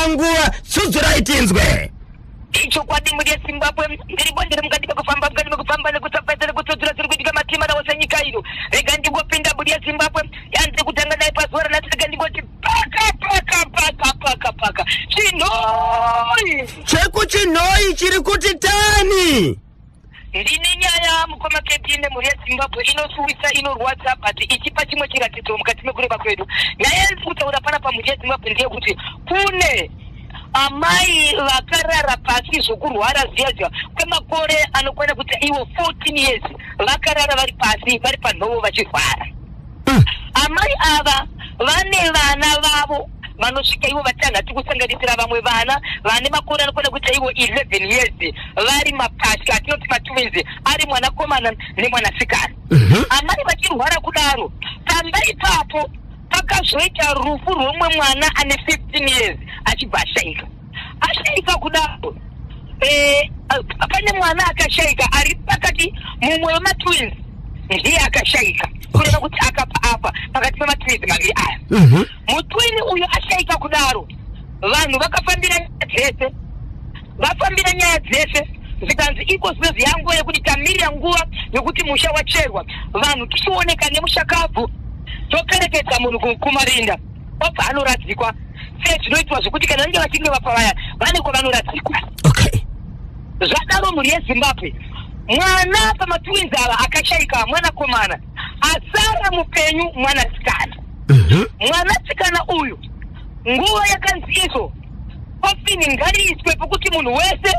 Hatina nguva, tsudzurai tinzwe. Ichokwadi mhuri yeZimbabwe, ndiripo, ndiri mukati mekufamba, mukati mekufamba nekusapedza nekutsudzura zviri kuitika matima nawo senyika ino. Rega ndingopinda, mhuri yeZimbabwe, yandiri kutanga naye pazuva ranhasi. Rega ndingoti paka paka paka paka paka Chinhoi. ChekuChinhoi chiri kuti tani? Ndine nyaya, mukoma Keti nemhuri yeZimbabwe, inosuwisa, inorwadza, but ichipa chimwe chiratidzo mukati mekureba kwedu. Nyaya yandiri kutaura panapa, mhuri yeZimbabwe, ndeyekuti kune amai vakarara pasi zvokurwara zviya zviya kwemakore anokwana kuti ivo 14 years, vakarara vari pasi, vari panhovo vachirwara. Amai ava vane vana vavo vanosvika ivo vatanhatu, kusanganisira vamwe vana vane makore anokwana kuita ivo 11 years, vari mapatya atinoti matwins, ari mwanakomana nemwanasikana. Amai vachirwara kudaro, pamba ipapo pakazoita rufu rwomwe mwana ane 15 years, achibva ashaika. Ashaika kudaro, pane mwana akashaika ari pakati, mumwe wematwins ndiye akashaika, kureva kuti akapa apa pakati pematwins maviri aya. Mutwin uyu ashaika kudaro, vanhu vakafambira nyaya dzese, vafambira nyaya dzese, zvikanzi iko zvinozi yanguva yekuti tamirira nguva yokuti musha wacherwa, vanhu tichioneka nemushakabvu, toperekedza munhu kumarinda, obva anoradzikwa sezvinoitwa zvekuti kana vange vachinge vafa vaya vane kwavanoradzikwa. Zvadaro, mhuri yeZimbabwe, mwana pamatwins ava akashaika mwanakomana, asara mupenyu mwanasikana. Mwanasikana uyu, nguva yakanzi izvo kofini ngariiswe pokuti munhu wese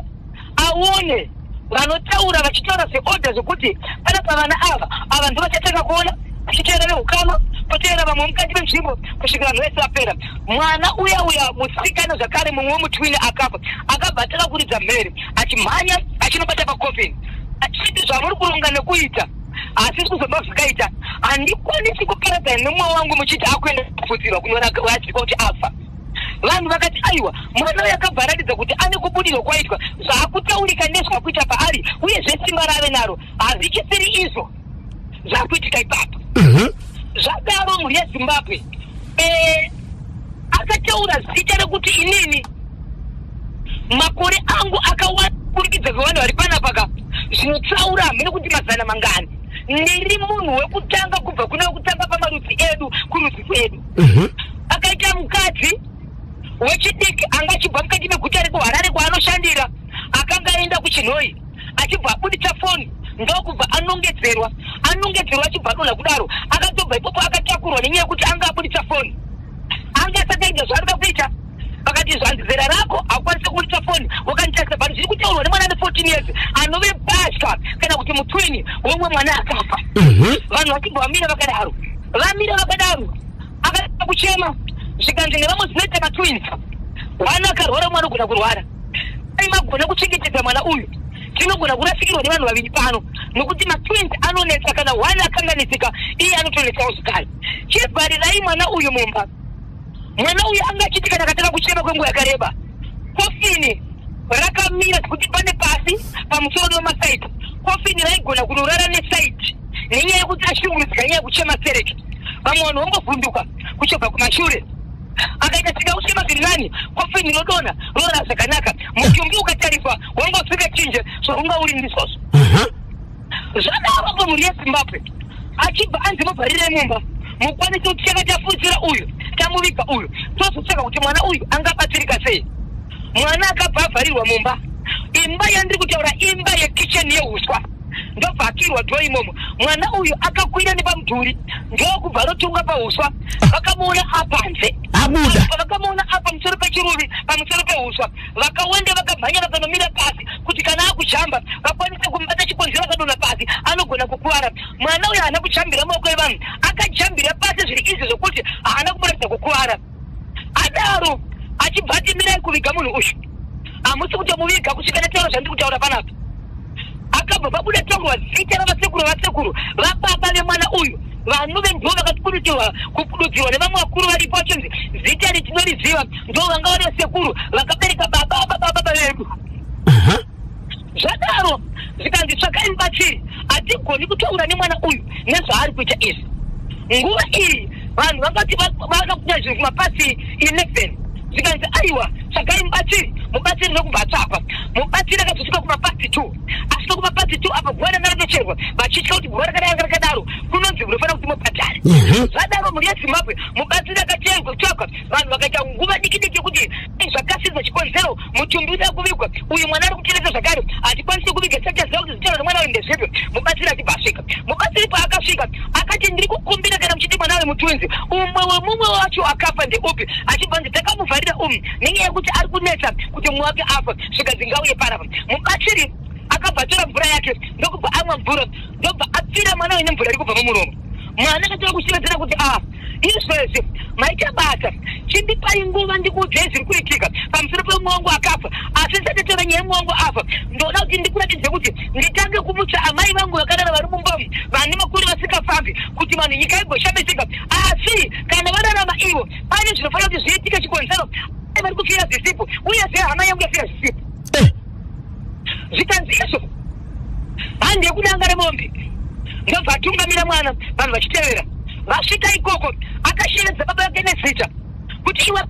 aone, vanotaura vachitaura zveorder zvekuti pana pavana ava, ava ndo vachatanga kuona, vachiteera veukama, poteera vamwe mukati menzvimbo, kusvikira vanhu vese vapera. Mwana uya uya musikana zvakare, mumwe wemutwin akafa, akabva atanga kuridza mhere achimhanya achinobata pakofini achiti, "Zvamuri kuronga nekuita asi kuzomba zvakaita, handikwanisi kuparadzana nemumwe wangu muchiti akuenda kupfutsirwa kunoradzikwa kuti afa." Vanhu vakati aiwa, mwana uyu akabva aratidza kuti ane kubudirwa kwaitwa, zvaakutaurika nezvakuita paari, uyezve simba rave naro hazvichisiri izvo zvakuitika ipapo. Zvadaro, mhuri yeZimbabwe, akataura zita rekuti, "Inini makore angu akawanda kurikidza kwevanhu vari panapa ka, zvinotsaura hamene kuti mazana mangani. Ndiri munhu wekutanga kubva kune wekutanga pamarudzi edu, kurudzi kwedu." Akaita mukadzi wechidiki anga achibva mukati meguta rekuHarare kwaanoshandira, akanga aenda kuChinhoi, achibva abuditsa foni, ndokubva anongedzerwa, anongedzerwa, achibva adonha kudaro. Akatobva ipopo akatakurwa nenyaya yekuti anga abuditsa foni, anga asati aita zvaanoda kuita. Vakati zvanzi, "Zera rako haukwanisi kubuditsa foni wakanditarisa." But zviri kutaurwa nemwana ane 14 years, anove batya kana kuti mutwin womwe mwana akafa. Vanhu vachibva vamira vakadaro, vamira vakadaro, akatanga kuchema, zvikanzi nevamwe, "Zvinoita matwins, mwana akarwara umwe anogona kurwara. Ai magona kuchengetedza mwana uyu, tinogona kurasikirwa nevanhu vaviri pano, nokuti matwins anonetsa. Kana one akanganisika, iye anotonetsawo zvekare. Chivharirai mwana uyu mumba." Mwana uyu anga achiti kana akatanga kuchema kwenguva yakareba, kofini rakamira kuti pane pasi, pamusoro wemasaidi, kofini raigona kunorara nesaidi nenyaya yekuti ashungurudzika nyaya yekuchema sereke. Vamwe vanhu vongovhunduka kuchobva kumashure. Akaita tsika kuchema zviri nani, kofini rinodonha, rorara zvakanaka. Mutumbi ukatariswa wanga usingachinje zvaunga uri ndizvozvo. Zvadaro po, mhuri yeZimbabwe, achibva anzi, "Muvharirei mumba mukwanise kuti chakatafudzira uyu, tamuviga uyu, tozotsvaka kuti mwana uyu angabatsirika sei." Mwana akabva avharirwa mumba. Imba yandiri kutaura imba yekicheni yeuswa, ndobva akirwa door imomo. Mwana uyu akakwira nepamudhuri, ndokubva anotunga pauswa. Vakamuona apanze. Abuda. Vakamuona apa pamusoro pechiruvi, pamusoro peuswa. Vakawanda vakamhanya vakanomira pasi kuti kana akujamba vakwanise kumubata. Chikonzero, akadonha pasi anogona kukuvara. Mwana uyu haana kujambira maoko evanhu, akajambira pasi zviri izvi zvokuti haana kumuratidza kukuvara. Adaro, achibva ati, "Mirai kuviga munhu uyu, hamusi kutomuviga kusvika ndataura zvandiri kutaura panapa." Akabva pabuda taurwa zita ravasekuru, vasekuru vababa vemwana uyu, vanove ndo vakatududzirwa kududzirwa nevamwe vakuru varipo, vachinzi zita iri tinoriziva, ndo vanga vari vasekuru vakabereka baba baba baba vedu. Zvadaro, zvikanzi, "Tsvakai mubatsiri, hatigoni kutaura nemwana uyu nezvaari kuita izvi." Nguva iyi vanhu vangati vakakunya zvinhu kumapasi 11, zvikanzi aiwa. Tsvagai mubatsiri. Mubatsiri ndokubva atsvakwa. Mubatsiri akazosvika kumapast 2. Asvika kumapast 2 apa guva ranga ratocherwa, vachitya kuti guva rakadai ranga rakadaro kunonzi munofanira kuti mubhadhare. Zvadaro mhuri yeZimbabwe, mubatsiri akacherwa kutsvakwa, vanhu vakaita nguva diki diki yekuti zvakasidza chikonzero mutumbi uda kuvigwa, uyu mwana ari kutinetsa zvakare, hatikwanisi kuviga tisati taziva kuti zita remwana uyu ndezvipi. Mubatsiri achibva asvika. Mubatsiri paakasvika akati, ndiri kukumbira kana muchiti mwana uyu mutunzi, umwe wemumwe wacho akafa ndeupi? Achibva nzi takamuvharira umu nenyaya yekuti ari kunetsa kuti mumwe wake afa, zvikanzi ngauye panapa. Mubatsiri akabva atora mvura yake ndokubva amwa mvura, ndobva apfira mwana uyu nemvura iri kubva mumuromo. Mwana akatanga kushevedzera kuti, ah, izvezvi maita basa, chindipai nguva ndikuudzei zviri kuitika pamusoro pemumwe wangu akafa. Asi ndisati taura nyaya yemumwe wangu afa, ndoda kuti ndikuratidze kuti nditange kumutsa amai vangu vakarara vari mumba umu vane makore vasingafambi, kuti vanhu nyika igoshamisika. Asi kana vararama ivo, pane zvinofanira kuti zviitike, chikonzero vari kufira zvisipo, uyezve hama yangu yafira zvisipo. Zvikanzi izvo handi yekudanga remombe, ndobva atungamira mwana, vanhu vachitevera. Vasvika ikoko akashevedza baba vake nezita kuti, iwe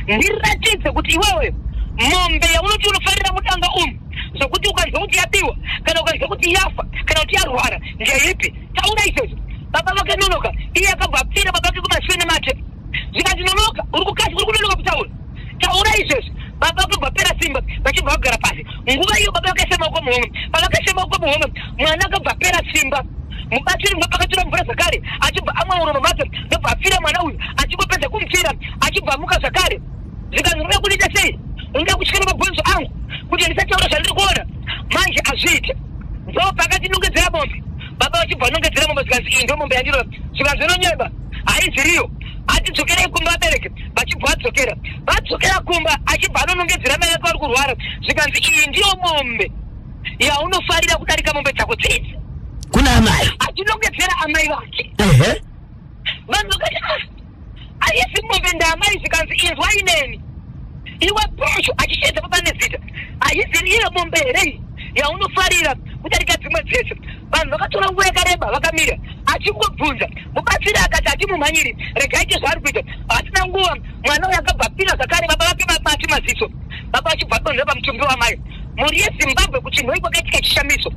ndiratidze kuti iwewe mombe yaunoti unofarira mudanga umu zvokuti ukanzwa kuti yabiwa kana ukanzwa kuti yafa kana kuti yarwara ndeipi? Taura izvozvo. Baba vakanonoka, iye akabva apfira baba vake kumashure nemate. Zvikanzi nonoka, uri kukasi, uri kunonoka kutaura, taura izvozvo. Baba vakabva pera simba, vachibva vagara pasi. Nguva iyo baba vakaisa maoko muhomwe, pavakaisa maoko muhomwe mwana akabva pera simba. Mubatsiri ndobva akatora mvura zvakare, achibva amwa muromo make, ndobva apfira mwana uyu. Achingopedza kumupfira, achibva amuka zvakare. Zvikanzi unoda kundiita sei? Unoda kutyira mabhonzo angu kuti ndisataura zvandiri kuona? Manje azviite. Ndo pakati nongedzera mombe, baba vachibva vanongedzera mombe. Zvikanzi iyi ndo mombe yandinoda. Zvikanzi inonyeba, haiziriyo, atidzokerei kumba vabereki. Vachibva vadzokera, vadzokera kumba, achibva anonongedzera mai vake vari kurwara. Zvikanzi iyi ndiyo mombe yaunofarira kudarika mombe dzako dzese. Kuna amai. Achinongedzera amai vake. Vanhu vakati, ah, haisi mombe ndaamai. Zvikanzi inzwa ineni iwe Bhosho, achisheedza baba nezita, haisi iyo mombe here iyi yaunofarira kudarika dzimwe dzese? Vanhu vakatora nguva yakareba vakamira achingobvunza. Mubatsiri akati hatimumhanyiri, regai ite zvaari kuita. Hatina nguva, mwana uyu akabva apira zvakare baba vake vabati maziso, baba vachibva donhera pamutumbi wamai. Mhuri yeZimbabwe, kuChinhoyi kwakaitika chishamiso.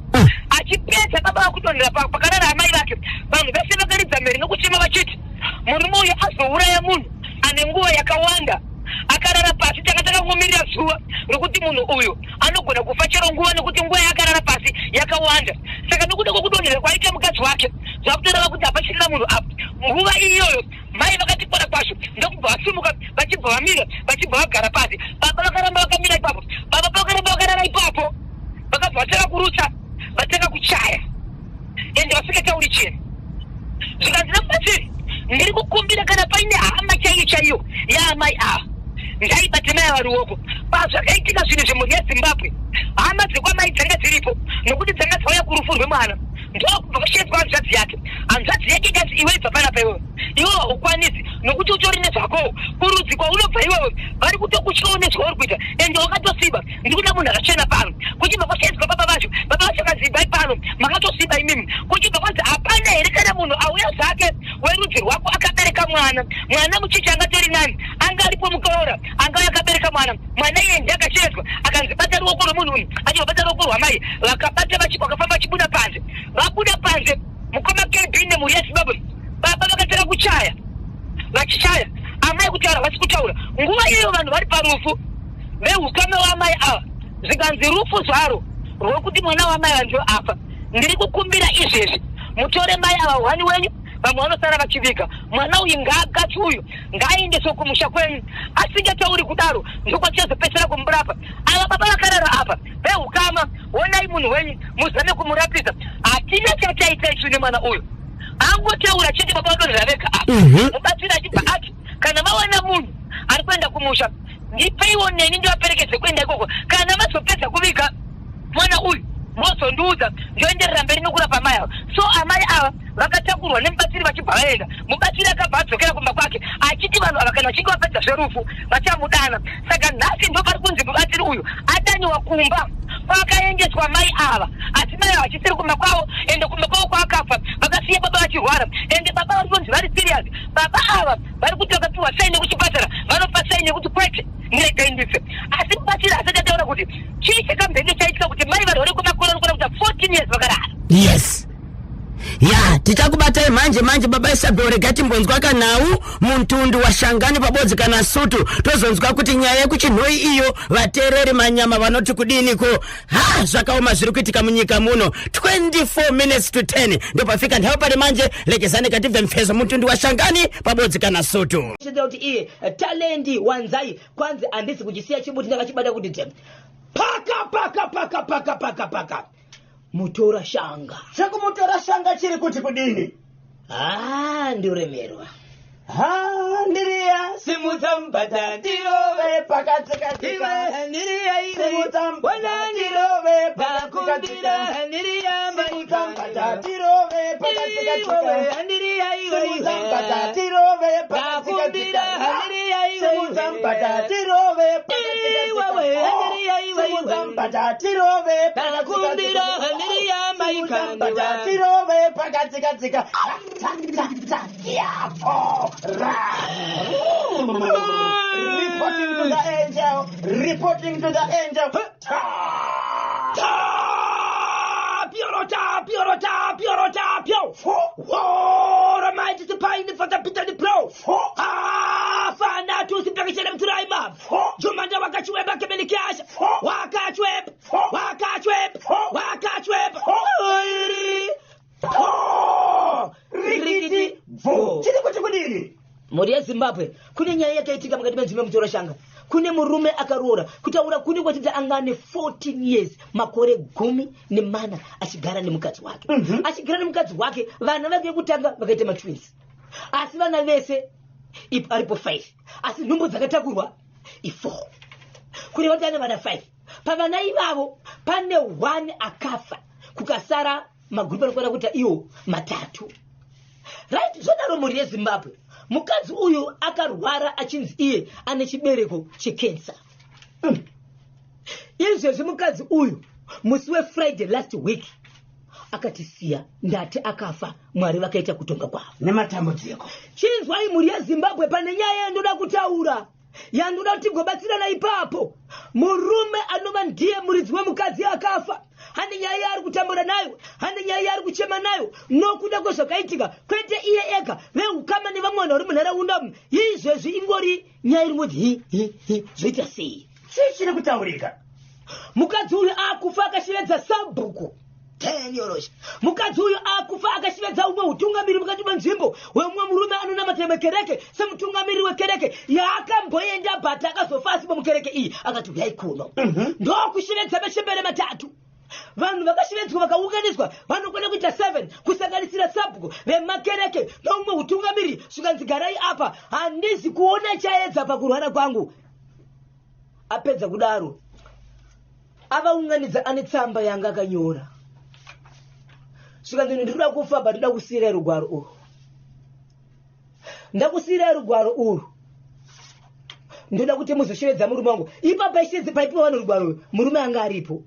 Achipedza baba vakudonhera pakarara amai vake, vanhu vese vakaridza mhere nokuchema vachiti murume uyu azouraya munhu ane nguva yakawanda akarara pasi. Tanga takangomirira zuva rokuti munhu uyu anogona kufa chero nguva, nekuti nguva yaakarara pasi yakawanda. Saka nokuda kwokudonhera kwaita mukadzi wake, zvakutoreva kuti hapachirina munhu apa. Nguva iyoyo mai vakati kora kwazvo, ndokubva vasimuka, vachibva vamira, vachibva vagara pasi. Baba vakaramba vakamira ipapo. Baba pavakaramba vakarara ipapo, vakabva vatanga kurutsa, vatanga kuchaya, ende vasingatauri chinhu. Zvikanzi nemubatsiri, ndiri kukumbira kana paine hama chaiyo chaiyo yaamai ava, ngaibate mai ava ruoko. Pazvakaitika zvinhu zvemhuri yeZimbabwe, hama dzekwamai dzanga dziripo, nokuti dzanga dzauya kurufu rwemwana. Ndokubva kwashevedzwa hanzvadzi yake. Hanzvadzi yake ikati, iwe ibva panapa iwewe, iwewe haukwanisi nokuti utori nezvakowo kurudzi kwaunobva iwewe, vari kutokutyawo nezvauri kuita, ende wakatosiba. Ndikuda munhu akachena pano. Kuchibva kwashevedzwa baba vacho. Baba vacho vakanzi, ibvai pano, makatosiba imimi. Kuchibva kwanzi hapana here kana munhu auya zvake werudzi rwako akabereka mwana, mwana mucheche angatori nani, anga aripo mukaora, angauya akabereka mwana. Mwana iye ndiye akashevedzwa, akanzi bata ruoko rwemunhu uyu. Achibva bata ruoko rwamai, vakabata, vakafamba vachibuda panze. Vabuda panze, mukoma KB nemhuri yeZimbabwe, baba vakatanga kuchaya, vachichaya, amai kutaura vasi kutaura. Nguva iyoyo vanhu vari parufu veukama wamai ava. Zvikanzi rufu zvaro rwekuti mwana wamai vandiyo afa, ndiri kukumbira izvezvi mutore mai ava hwani wenyu, vamwe vanosara vachiviga mwana uyu, ngaakatsi uyu ngaaendeswe kumusha kwenyu. Asingatauri kudaro, ndokwatichazopedzisira kumurapa. Ava baba vakarara apa, veukama onai munhu wenyu muzame kumurapisa. Hatina chataita isu nemwana uyu, angotaura chete, baba vadonhera vega apa. Mubatsiri achibva ati, kana mawana munhu ari kuenda kumusha, ndipeiwo neni ndivaperekedze kuenda ikoko. Kana mazopedza kuviga mwana uyu, mozondiudza, ndoenderera mberi nokurapa amai ava. So amai ava vakatakurwa nemubatsiri vachibva vaenda. Mubatsiri akabva adzokera kumba kwake achiti vanhu ava kana vachinge vapedza zverufu vachamudana. Saka nhasi ndo pari kunzi mubatsiri uyu adaniwa kumba. Kwakaendeswa mai ava, asi mai ava vachisiri kumba kwavo, ende kumba kwavo kwakafa vakasiya baba vachirwara, ende baba vari kunzi vari serious. Baba ava vari kuti vakapiwa saini yekuchipatara, vanopa saini yekuti kwete, ndiregai ndife. Asi mubatsiri asati ataura kuti chii chakambenge chaitika kuti mai varware kwemakore anokwana kuita 14 years vakarara. Yes, ya, tichakubatai manje manje, baba Isabel. Rega timbonzwa kanhau muntundu washangani pabodzi kana sutu, tozonzwa kuti nyaya yekuChinhoi iyo vateereri manyama vanoti kudiniko. Ha, zvakaoma zviri kuitika munyika muno. 24 minutes to 10 ndopafika nthawi pali manje. Lekezani katibve mpfezo muntundu washangani pabodzi kana sutu. Chitenda kuti iye Talendi Wanzai kwanzi handisi kuchisiya chimuti ndakachibata kuti tem paka paka paka paka paka paka mutora shanga. Chekumutora shanga chiri kuti kudini? Ha, ndiuremerwa. Ha, ndiriya. Simudza mubhadha. Ndirove pakatsikatsika. Ndiriya iwe. Simudza mubhadha tirove pakatsikatsika. Ndiriya. Simudza mubhadha tirove pakatsikatsika. Ndiriya. Simudza mubhadha tirove pakatsikatsika. Simudza mubhadha tirove pakatsikatsika. Simudza mubhadha tirove pakatsikatsika. Simudza mubhadha tirove pakatsikatsika. Ta ta ta yapo ra. Reporting to the angel, reporting to the angel. Ta. Tapio, tapio, tapio, tapio. Wora mighty pine for the bitter pro. Ah, fana tusipekishele mturaima. Jumanda wakachweba kebelikasha. Wakachweba. Wakachweba. Wakachweba. Rikiti bvu. Chiri kuti kudini? Mhuri yeZimbabwe, kune nyaya yakaitika mukati menzvimbo yemutora shanga. Kune murume akaroora. Kutaura kune kwatidzi anga ane 14 years, makore 14 achigara nemukadzi wake. Achigara nemukadzi wake, vana vake vekutanga vakaita matwins, asi vana vese aripo 5, asi nhumbu dzakatakurwa i4, kureva kuti ane vana 5. Pavana ivavo pane 1 akafa, kukasara magurupu anokwana kuita iwo matatu, right? Zvodaro, mhuri yeZimbabwe, mukadzi uyu akarwara achinzi iye ane chibereko chekensa. Izvezvi mukadzi uyu musi weFriday last week akatisiya. Ndati akafa, Mwari vakaita kutonga kwavo. Nematambudziko. Chinzwai, mhuri yeZimbabwe, pane nyaya yandoda kutaura, yandoda kuti tigobatsirana ipapo. Murume anova ndiye muridzi wemukadzi akafa hane nyaya yaari kutambura nayo, hane nyaya yaari kuchema nayo nokuda kwezvakaitika. Kwete iye ega, veukama nevamwe vanhu vari munharaunda umu. Izvezvi ingori nyaya iringoti hi hi hi, zvoita sei? Chii chiri kutaurika? Mukadzi uyu akufa akashevedza sabhuku Tenyorosha. Mukadzi uyu akufa akashevedza umwe utungamiri mukati menzvimbo wemumwe murume anonamatira mekereke, semutungamiri wekereke yaakamboenda, but akazofa asipo mukereke iyi. Akati uyai kuno, ndokushevedza machembere matatu. Vanhu vakashevedzwa vakaunganidzwa vanokwana kuita 7, kusanganisira sabhuku vemakereke noumwe utungamiri. Zvikanzi, "Garai apa, handizi kuona chaedza pakurwara kwangu." Apedza kudaro, avaunganidza, ane tsamba yanga akanyora. Zvikanzi, "Ndinoda kufa, but ndoda kusiyirai rugwaro urwu. Ndakusiyirai rugwaro urwu, ndoda kuti muzoshevedza murume wangu." Ipapo paipiwa vanhu rugwaro urwu, murume anga aripo.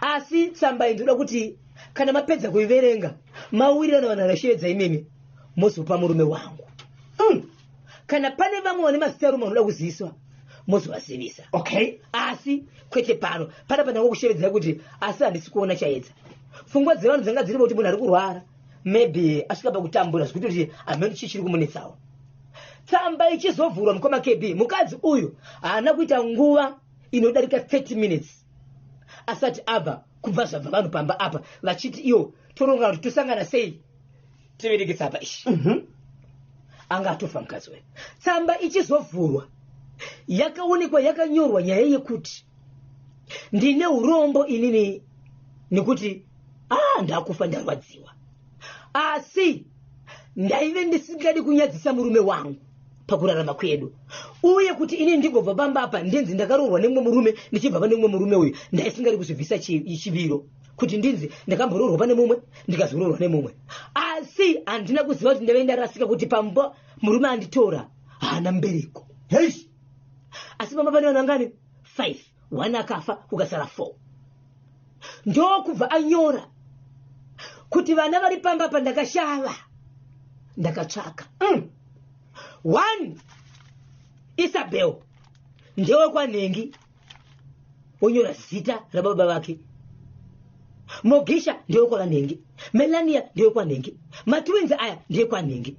"Asi tsamba iyi ndoda kuti kana mapedza kuiverenga, mawirirana vanhu vakashevedza imimi, mozopa murume wangu. Kana pane vamwe vane mazita arume vanoda kuziviswa, mozovazivisa." "Asi kwete pano. Pana pandangokushevedzai kuti, asi handisi kuona chaedza." Pfungwa dzevanhu dzanga dziripo kuti munhu ari kurwara, maybe asvika pakutambura zvekuti kuti hameno chii chiri kumunetsawo. Tsamba ichizovhurwa, mukoma KB, mukadzi uyu haana kuita nguva inodarika 30 minutes asati abva kubva zvabva vanhu pamba apa vachiti iyo toronga kuti tosangana sei tivereke tsamba ishi. Anga atofa mukadzi uyu. Tsamba ichizovhurwa, yakaonekwa yakanyorwa nyaya yekuti, "Ndine urombo inini nekuti ndakufa, ndarwadziwa, asi ndaive ndisingadi kunyadzisa murume wangu pakurarama kwedu, uye kuti ini ndigobva pamba apa ndinzi ndakaroorwa nemumwe murume, ndichibva pane mumwe murume uyu, ndaisingadi kuzvibvisa chiviro kuti ndinzi ndakamboroorwa pane mumwe, ndikazoroorwa nemumwe. Asi handina kuziva kuti ndaive ndarasika kuti pamba murume anditora haana mubereko." Hei. Asi pamba pane vanhu vangani? 5, 1 akafa, kukasara 4. Ndokubva anyora kuti vana vari pamba apa ndakashava, ndakatsvaka. One, Isabel ndewekwanhengi, wonyora zita rababa vake. Mogisha ndewekwanhengi, Melania ndewekwanhengi, matwins aya ndewekwanhengi.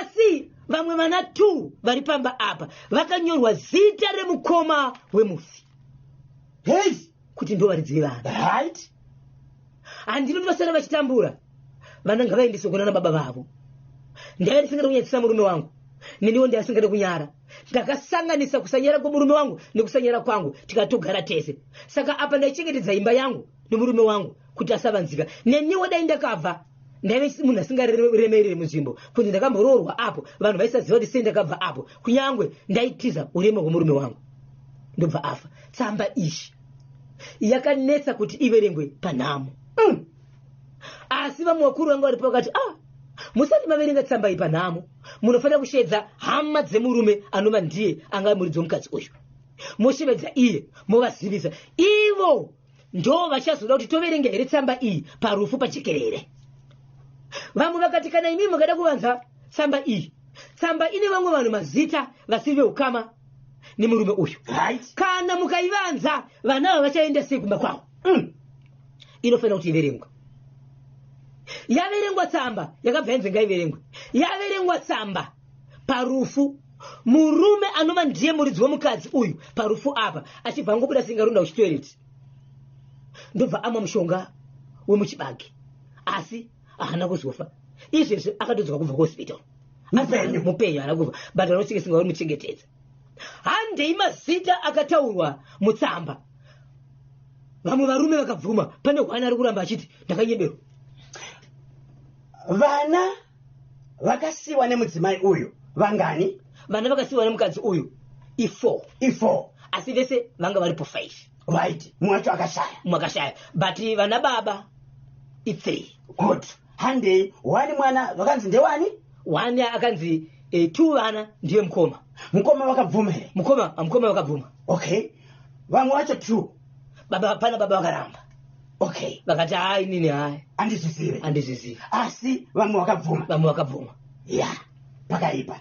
Asi vamwe vana 2 vari pamba apa vakanyorwa zita remukoma wemufi. Hey! Kuti ndo varidzi vevana. Right. Handino ndivasara vachitambura. Vana ngavaendeswe kunana baba vavo. Ndaiva ndisingade kunyadzisa murume wangu, neniwo ndaisingade kunyara. Ndakasanganisa kusanyara kwemurume wangu nekusanyara kwangu, tikatogara tese. Saka apa ndaichengetedza imba yangu nemurume wangu kuti asavanzika. Neniwo dai ndakabva ndaive munhu asingaremereri munzvimbo, kunzi ndakamboroorwa apo vanhu vaisaziva kuti sei ndakabva apo, kunyangwe ndaitiza urema hwemurume wangu ndobva afa. Tsamba iyi yakanetsa kuti iverengwe panhamo. Asi vamwe vakuru vanga varipo vakati, musati maverenga tsamba iyi panhamo, munofanira kushevedza hama dzemurume anova ndiye anga muridzi wemukadzi uyu, moshevedza iye, movazivisa ivo ndo vachazoda kuti toverenga here tsamba iyi parufu pajekerere. Vamwe vakati kana imi mukada kuvanza tsamba iyi, tsamba ine vamwe vanhu mazita vasiri veukama nemurume uyu. Right. Kana mukaivanza vana ava vachaenda sei kumba kwavo? Inofanira kuti iverengwe. Yaverengwa tsamba yakabva yanzi ngaiverengwe. Yaverengwa tsamba parufu, murume anova ndiye muridzi wemukadzi uyu parufu apa achibva angobuda singarunda kuchitoilet, ndobva amwa mushonga wemuchibage, asi haana kuzofa. Izvezvi akatodzoka kubva kuhospital. Mupenyu. Mupenyu, haana kufa, but vanochengesa vari muchengetedza. Handei mazita akataurwa mutsamba. Vamwe varume vakabvuma, pane hwana ari kuramba achiti ndakanyeberwa. Vana vakasiwa nemudzimai uyu vangani? Vana vakasiwa nemukadzi uyu i4. I4. Asi vese vanga varipo 5. Right, mumwe wacho akashaya. Mumwe akashaya, but vana baba i3. Good. Handei, 1 mwana vakanzi ndewani? 1 akanzi 2 vana ndiye mukoma. Mukoma vakabvuma here? Mukoma vakabvuma. Okay. Vamwe vacho 2. Baba, pana baba vakaramba. Okay. Vakati hai nini hai. Andizvizive. Andizvizive. Asi vamwe vakabvuma. Vamwe vakabvuma. Yeah, pakaipa.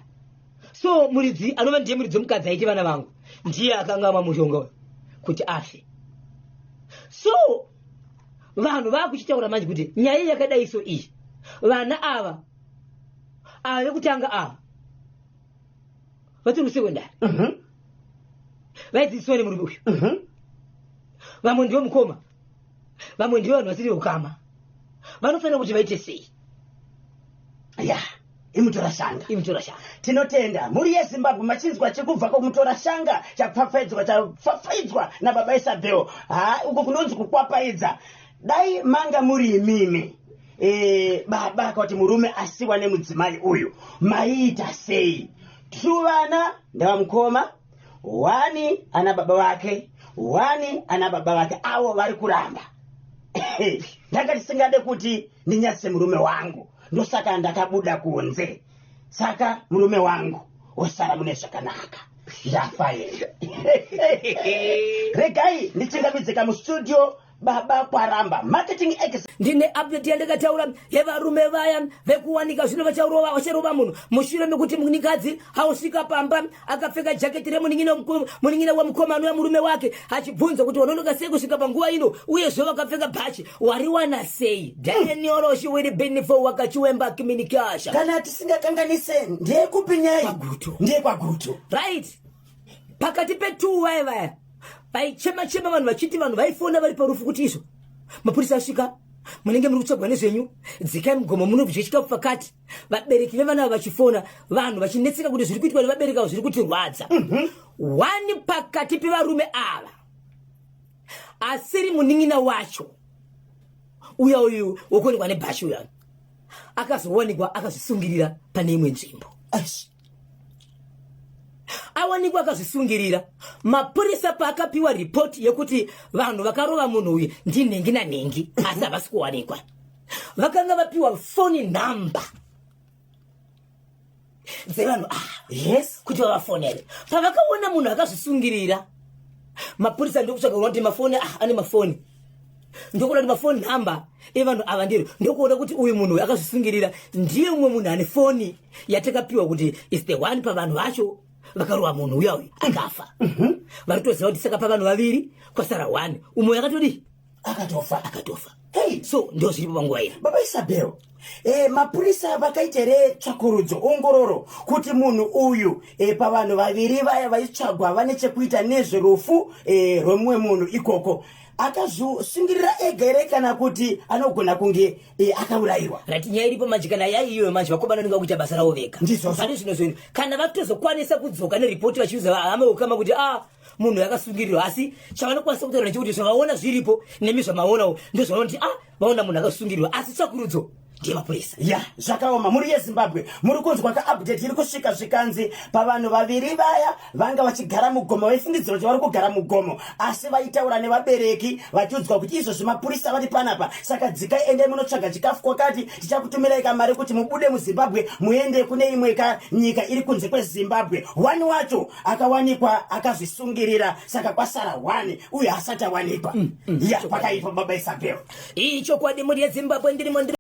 So muridzi anova ndiye muridzi wemukadzi aiti vana vangu ndiye akanga amwa mushonga uyu kuti afe. So vanhu vakuchitaura manje kuti nyaya yakadai so iyi, vana ava ava vekutanga ava vatori kusekondari. Vaidzidziswa nemurume uyu. Vamwe ndivo mukoma, vamwe ndivo vanhu vasiri veukama. Vanofanira kuti vaite sei? Yeah, imutora shanga. Imutora shanga. Tinotenda mhuri yeZimbabwe, machinzwa chekubva kumutora shanga chapfapfaidzwa, chapfapfaidzwa nababa Isabel. Ha, uko kunonzi kukwapaidza. Dai manga muri imimi, baba akati murume asiwa nemudzimai uyu, maiita sei? 2 vana ndava mukoma, 1 ana baba vake, 1 ana baba vake avo vari kuramba. Ndanga ndisingade kuti ndinyatse murume wangu, ndosaka ndakabuda kunze. Saka murume wangu osara mune zvakanaka. Ndafa here? Regai ndichingamidze mustudio baba Kwaramba marketing ex. Ndine update yandakataura yevarume vaya vekuwanika zvino vacharova munhu mushure mekuti munikadzi ausvika pamba akapfeka jaketi remunin'ina wemukomana wemurume wake, achibvunza kuti wanonoka sei kusvika panguva ino, uyezve vakapfeka bhachi wariwana sei. Daniel Oshiwiri Benifo wakachiwemba kiminikasha. Kana tisingakanganise ndeyekupi nyaya? Kwagutu. Ndiye kwaGutu. Right. Pakati pe2 vaya vaya vaichema chema vanhu vachiti vanhu vaifona vari parufu kuti izvo mapurisa asvika, munenge muri kutsvagwa nezvenyu, dzikai mugomo munobvya chikafu pakati. Vabereki vevana ava vachifona, vanhu vachinetseka kuti zviri kuitwa nevabereki avo zviri kutirwadza. One pakati pevarume ava asiri munin'ina wacho uya uyu wokuonekwa nebhashi uya akazowanikwa akazvisungirira pane imwe nzvimbo. Awanikwa akazvisungirira, mapurisa paakapiwa ripoti yekuti vanhu vakarova munhu uyu ndinhengi nanhengi, asi havasi kuwanikwa, vakanga vapiwa foni namba dzevanhu ava. Kuti vavafonere. Pavakaona munhu akazvisungirira, mapurisa ndokutsvaga kuona kuti mafoni, ane mafoni. Ndokuona kuti mafoni number evanhu ava ndiro, ndokuona kuti uyu munhu uyu akazvisungirira ndiye mumwe munhu ane foni yatakapiwa kuti is the one pavanhu vacho vakarova munhu uya uyu akafa. Vari kutoziva kuti saka pavanhu vaviri kwasara one, umwe akatodii? Akatofa. Akatofa. Hey. So ndo zviripo panguva ino. Baba Isabel, mapurisa vakaita here tsvakurudzo, ongororo kuti munhu uyu pavanhu vaviri vaya vaitsvagwa vane chekuita nezverufu rwemumwe munhu ikoko, akazvisungirira ega here kana kuti anogona kunge akaurayiwa? Right, nyaya iripo manje, kana yaiyo manje, vakomana vanenge vakuita basa ravo vega. Ndizvozvo. Pane zvino zvinhu kana vatozokwanisa kudzoka neripoti vachiudza hama ukama kuti a munhu akasungirirwa, asi chavanokwanisa kutaura nechekuti zvavaona zviripo nemi zvamaonawo ndozvavaona kuti a vaona munhu akasungirirwa, asi tsvakurudzo ndeyemapurisa. Ya, zvakaoma. Muri yeZimbabwe, muri kunzwa kaupdate iri kusvika, zvikanzi pavanhu vaviri vaya vanga vachigara mugomo, vaifungidzira kuti vari kugara mugomo, asi vaitaura nevabereki vachiudzwa kuti izvozvi mapurisa vari panapa, saka dzikai, endai munotsvaga chikafu kwakati, tichakutumirai kamari kuti mubude muZimbabwe muende kune imwe ka nyika iri kunze kweZimbabwe. One wacho akawanikwa akazvisungirira, saka kwasara one uyo asati awanikwa. Ya, pakaipa, baba Isabel. Ichokwadi, mhuri yeZimbabwe, ndirimo ndiri.